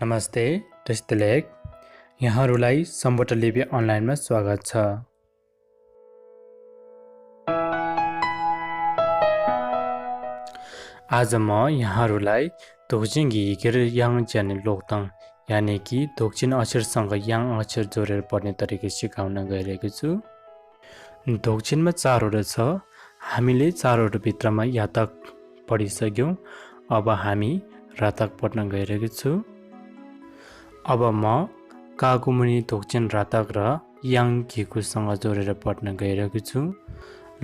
नमस्ते टेस्टलेक यहाँहरूलाई सम्भोटा लिपि अनलाइनमा स्वागत छ। आज म यहाँहरूलाई दोक्चिन गिकेर याङ जाने लोकतङ यानि कि दोक्चिन अक्षरसँग याङ अक्षर जोडेर पढ्ने तरिका सिकाउन गइरहेको छु। दोक्चिनमा 4 वटा छ। हामीले 4 वटा भित्रमा यातक पढिसक्यौं। अब हामी रातक पढ्न गइरहेको छु। अब म कागुमुनि दोक्चिन रातक र याङ गिकुसँग जोडेर पढ्न गइरहेको छु।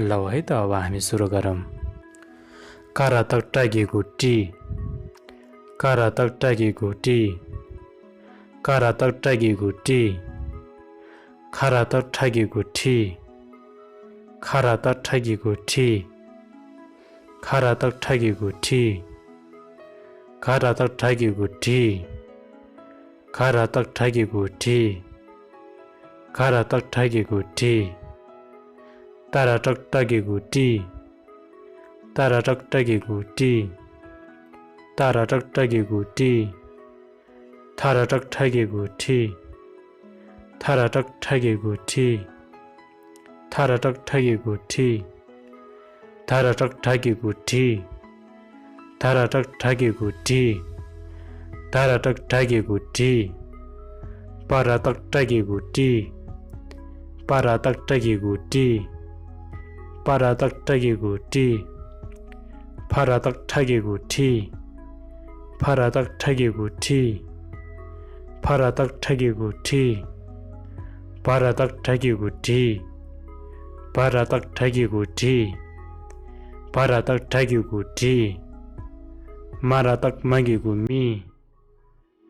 ल है त अब हामी सुरु गरौँ। कारातक टागेको टी, कारातक टागेको टी, कारातक टागेको टी, खारातक टागेको ठी, खारातक टागेको ठी, खारातक टागेको ठी, खारातक टागेको ठी, खारातक टागेको ठी, खारातक टागेको ठी, ताराटक टागेको टी, ताराटक टागेको टी, ताराटक टागेको टी, थाराटक टागेको ठी, थाराटक टागेको ठी, थाराटक टागेको ठी, थाराटक टागेको ठी, थाराटक टागेको ठी, थाराटक टागेको ठी, पारातक टागेको टी, पारातक टागेको टी, पारातक टागेको टी, फारातक टागेको ठी, फारातक टागेको ठी, फारातक टागेको ठी, पारातक टागेको ठी, पारातक टागेको ठी, पारातक टागेको ठी, मारातक मागेको मी,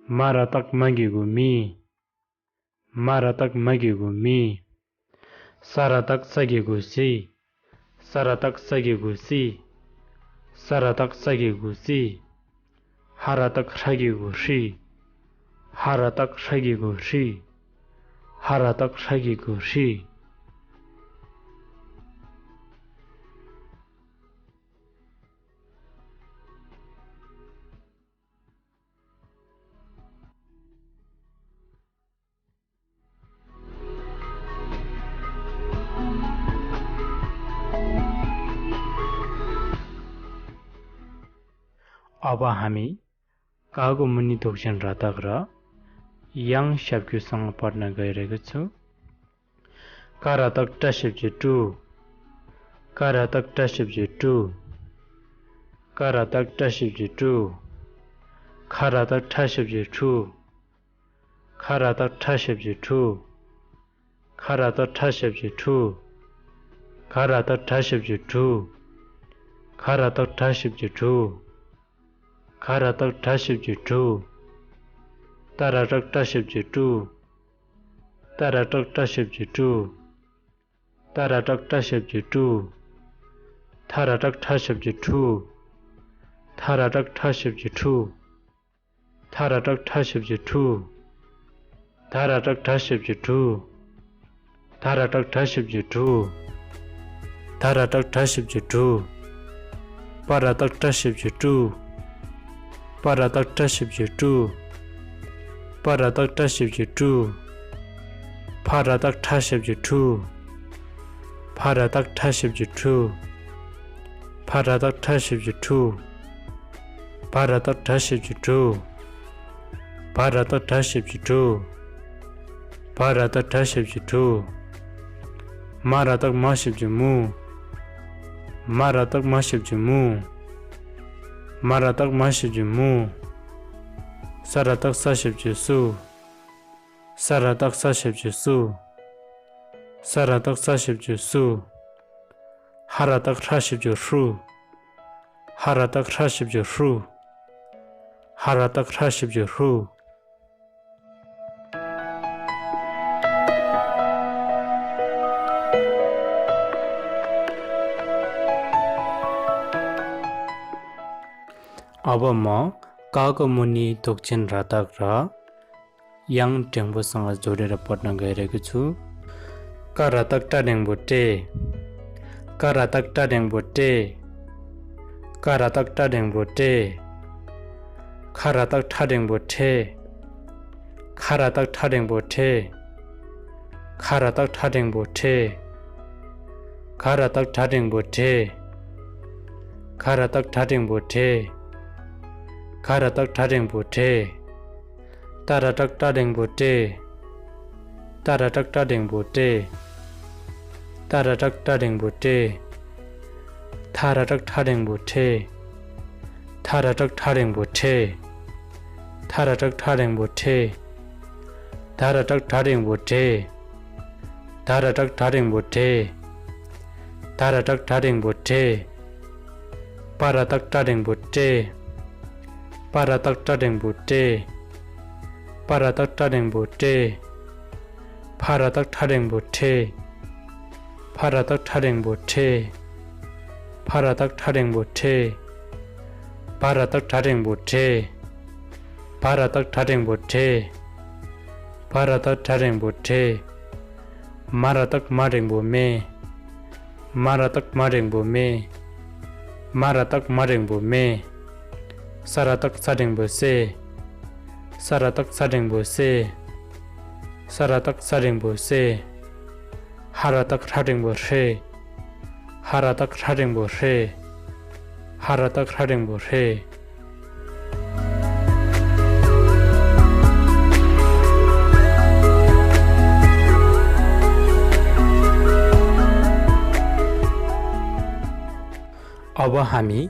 मारातक मागेको मी, मारातक मागेको मी, सारातक सगेको सी, सारातक सगेको सी, सारातक सगेको सी, हारातक सगेको सी, हारातक सगेको सी, हारातक सगेको सी। अब हामी कागो मुनि दोक्चिन रातक र याङ स्याब्क्युसँग पढ्न गइरहेको छु। कारातक टासिब्जे टु, कारातक टासिब्जे टु, कारातक टासिब्जे टु, खारातक टासिब्जे टु, खारातक टासिब्जे टु, खारातक टासिब्जे टु, खारातक टासिब्जे टु, खारातक टासिब्जे टु, खारातक टासिब्जे टु, ताराटक टासिब्जे टु, ताराटक टासिब्जे टु, ताराटक टासिब्जे टु, थाराटक टासिब्जे टु, थाराटक टासिब्जे टु, थाराटक टासिब्जे टु, थाराटक टासिब्जे टु, थाराटक टासिब्जे टु, थाराटक टासिब्जे टु, पारातक टासिब्जे टु, पारातक टासिब्जे टु, पारातक टासिब्जे टु, फारातक टासिब्जे टु, फारातक टासिब्जे टु, फारातक टासिब्जे टु, फारातक टासिब्जे टु, फारातक टासिब्जे टु, फारातक टासिब्जे टु, मारातक मासिब्जे मु, मारातक मासिब्जे मु, मारातक मासिब्जे मु, सारातक सासिब्जे सु, सारातक सासिब्जे सु, सारातक सासिब्जे सु, हारातक सासिब्जे सु, हारातक सासिब्जे सु, हारातक सासिब्जे सु। अब म कागो मुनि दोक्चिन रातक र याङ टेङ्बोसँग जोडेर पढ्न गइरहेको छु। कारातक टाडेङ्बो टे, कारातक टाडेङ्बो टे, कारातक टाडेङ्बो टे, खारातक टाडेङ्बो ठे, 카라딱 타댕보테 카라딱 타댕보테 카라딱 타댕보테 카라딱 타댕보테 카라딱 타댕보테 따라딱 타댕보테 따라딱 타댕보테 따라딱 타댕보테 타라딱 타댕보테 타라딱 타댕보테 타라딱 타댕보테 타라딱 타댕보테 타라딱 타댕보테 타라딱 타댕보테 빠라딱 타댕보테 빠라딱 타댕보테 빠라딱 타댕보테 파라딱 타댕보테 파라딱 타댕보테 파라딱 타댕보테 파라딱 타댕보테 파라딱 타댕보테 파라딱 타댕보테 마라딱 마랭보메 마라딱 마랭보메 마라딱 마랭보메 사라딱 사랭보세 사라딱 사랭보세 사라딱 사랭보세 하라딱 사랭보세 하라딱 사랭보세 하라딱 사랭보세 अब हामी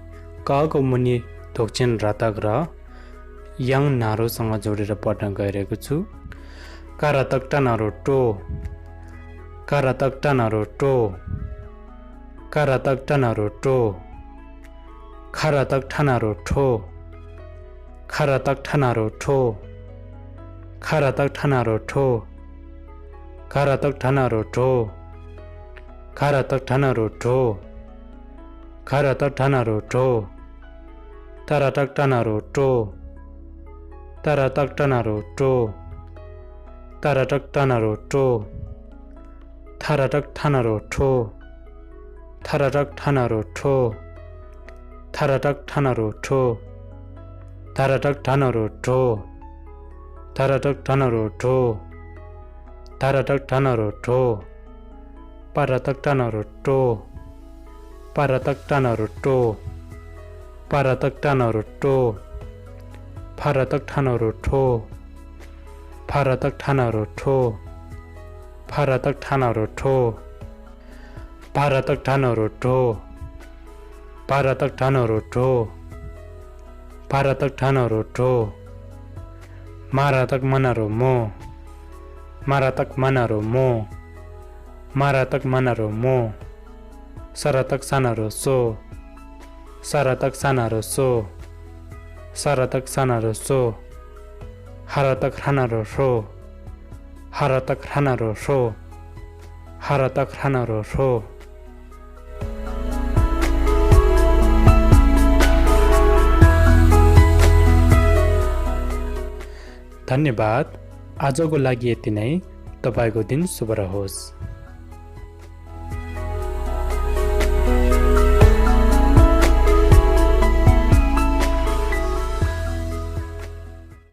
कको मुनि दोक्चिन रातक र याङ नारोसँग जोडेर पढ्न गइरहेको छु कारातक टानारो टो कारातक टानारो टो कारातक टानारो टो खारातक ठानारो ठो खारातक ठानारो ठो खारातक ठानारो ठो खारातक ठानारो ठो खारातक ठानारो ठो खारातक ठानारो ठो तारातक टानारो टो तारातक टानारो टो तारातक टानारो टो थारातक ठानारो ठो थारातक ठानारो ठो थारातक ठानारो ठो थारातक ठानारो ठो थारातक ठानारो ठो थारातक ठानारो ठो पारातक टानारो टो पारातक टानारो टो पारातक टानारो टो फारातक ठानारो ठो फारातक ठानारो ठो फारातक ठानारो ठो पारातक ठानारो ठो पारातक ठानारो ठो पारातक ठानारो ठो मारातक मनारो मो मारातक मनारो मो मारातक मनारो मो सारातक सानारो सो सारातक सानारो सो सारातक सानारो सो हारातक हानारो शो हारातक हानारो शो हारातक हानारो शो धन्यवाद। आजको लागि यति नै। तपाईको दिन शुभ रहोस्।